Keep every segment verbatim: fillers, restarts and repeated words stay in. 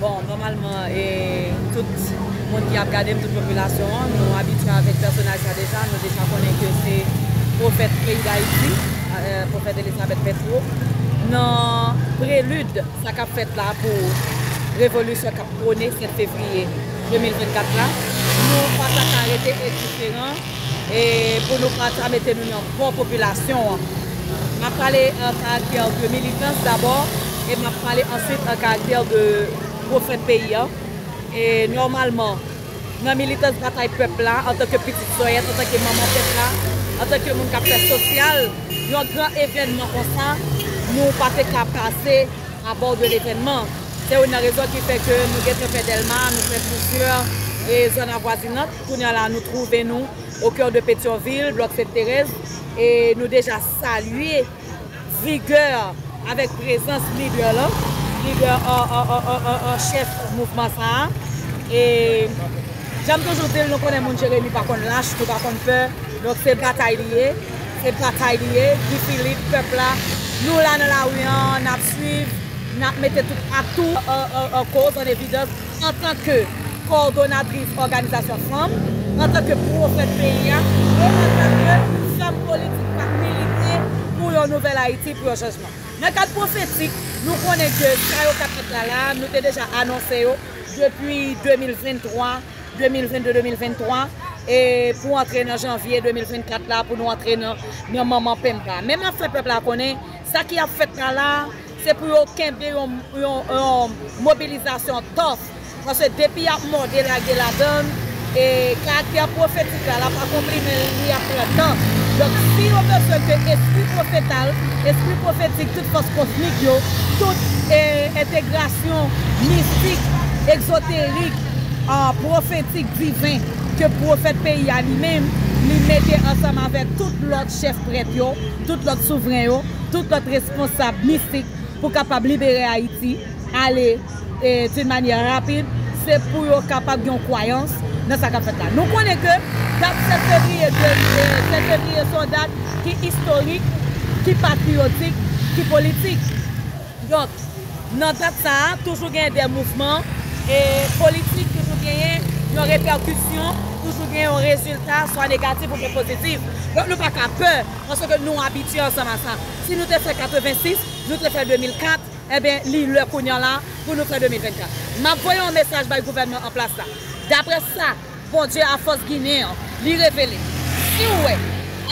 Bon, nòmalman, e, tout moun ki ap gade m, tout popilasyon an, nou abitye avèk pèsonaj sa deja, nou deja konnen ke se pwofèt peyi Dayiti, e, pwofèt Elizabeth Petro, nan prelid sa k ap fèt la pou revolisyon k ap pwone sèt fevriye de mil vennkat la. Nou pa ta ka rete endiferan e pou nou pa ta mete nou nan bò popilasyon an. M ap pale an karaktè de militans dabò e m ap pale answit an karaktè de pwofèt peyi an. E nòmalman, nan militans batay pèp la, antanke pitit sòyèt, antanke manman pèp la, antanke moun k ap fè sosyal, yon gran evènman konsa, nou pa te ka pase abò de levènman. Se youn nan rezon ki fè ke nou gentan fè Dèlma, nou fè plizyè e zòn avwazinant. Kounye a la, nou twouve nou o kè de Petyonvil, blòk Sent Terèz, e nou deja salye vigè avèk prezans lidè lan, lidè, e, e, e, e, e, e, chèf mouvman sa a. E jan m toujou di l, nou konnen moun Jeremi pa konn lach, nou pa konn pè. Donk, se batay li ye. Se batay li ye. Guy Philippe, pèp la, nou la nan lari an, n ap swiv, n ap mete tout atou an, an, an koz, an evidans, antanke kowòdonatris òganizasyon fanm, antanke pwofèt peyi a, e antanke fanm politik k ap milite pou yon nouvèl Ayiti, pou yon chanjman. Nan kad pwofetik, nou konnen ke sa yo k ap fèt la la, nou te deja anonse yo depi de mil venntwa, de mil vennde, de mil venntwa, e pou antre nan janvye de mil vennkat la, pou nou antre nan, nan manman pèp la. Men m ap fè pèp la konnen, sa ki ap fèt la la, se pou yo kenbe yon, yon, yon mobilizasyon tòf. Paske depi y ap mòde lage ladann, e karaktè pwofetik la, l ap akonpli, men li ap pran tan. Donk, si yo bezwen ke espri pwofetal, espri pwofetik, tout fòs kosmik yo, tout, e, entegrasyon mistik, egzoterik, a, pwofetik, diven, ke pwofèt peyi a li menm, li mete ansanm avèk tout lòt chèf prèt yo, tout lòt souvren yo, tout lòt responsab mistik pou kapab libere Ayiti, ale, e, d'une manière rapide, se pou yo kapab gen yon kwayans nan sa k ap fèt la. Nou konnen ke dat sèt fevriye de, e, sèt fevriye se yon dat ki istorik, ki patriyotik, ki politik. Donk, nan dat sa a, toujou genyen de mouvman, e, politik, toujou genyen yon repèkisyon, toujou genyen yon rezilta, swa negatif oubyen pozitif. Donk, nou pa ka pè, paske nou abitye ansanm a sa. Si nou te fè katrevensis, nou te fè de mil kat, ebyen, li lè kounye a la pou nou fè de mil vennkat. M ap voye yon mesaj bay gouvènman an plas la. Daprè sa Bondye a fòs ginen an, li revele, si w wè,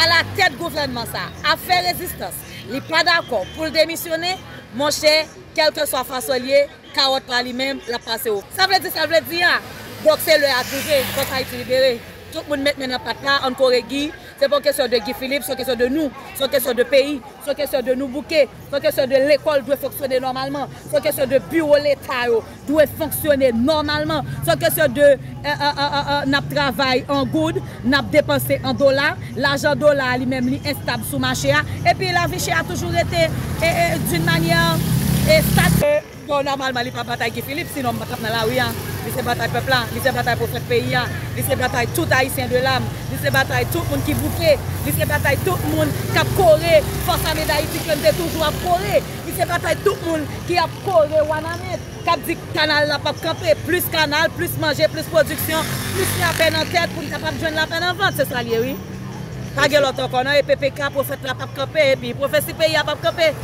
alatèt gouvènman sa a ap fè rezistans, li pa dakò pou l demisyone, monchè, kèlkeswa fason l ye, kawòt la li menm, l ap pase w. Sa vle di, sa vle di a. Donk, se lè a k rive, fòk Ayiti libere. Tout moun met men nan pat la, ann kore Guy. Se pa yon kesyon de Guy Philippe, se yon kesyon de nou, se yon kesyon de peyi, se yon kesyon de nou bouke, se yon kesyon de lekòl dwe fonksyone nòmalman, se yon kesyon de biwo Leta yo dwe fonksyone nòmalman, se yon kesyon de, e, e, e, e, e, n ap travay an goud, n ap depanse an dola, lajan dola a li menm li enstab sou mache a, epi lavi chè a toujou rete, e, e, d'une manière, e, statik. Bon, nòmalman, li pa batay Guy Philippe, sinon m pa t ap nan lari a. Li se batay pèp la, li se batay pwofèt peyi a, li se batay tout Ayisyen de lam, li se batay tout moun ki bouke, li se batay tout moun k ap kore Fòs Ame Dayiti ke m te toujou ap kore, li se batay tout moun ki ap kore Wanament, k ap di kanal la p ap kanpe, plis kanal, plis manje, plis pwodiksyon, plis lapè nan tèt pou n kapab jwenn lapè nan vant, se sa l ye wi. Pa gen lòt ankò non, e P P K, pwofèt la p ap kanpe, epi pwofesi peyi a p ap kanpe.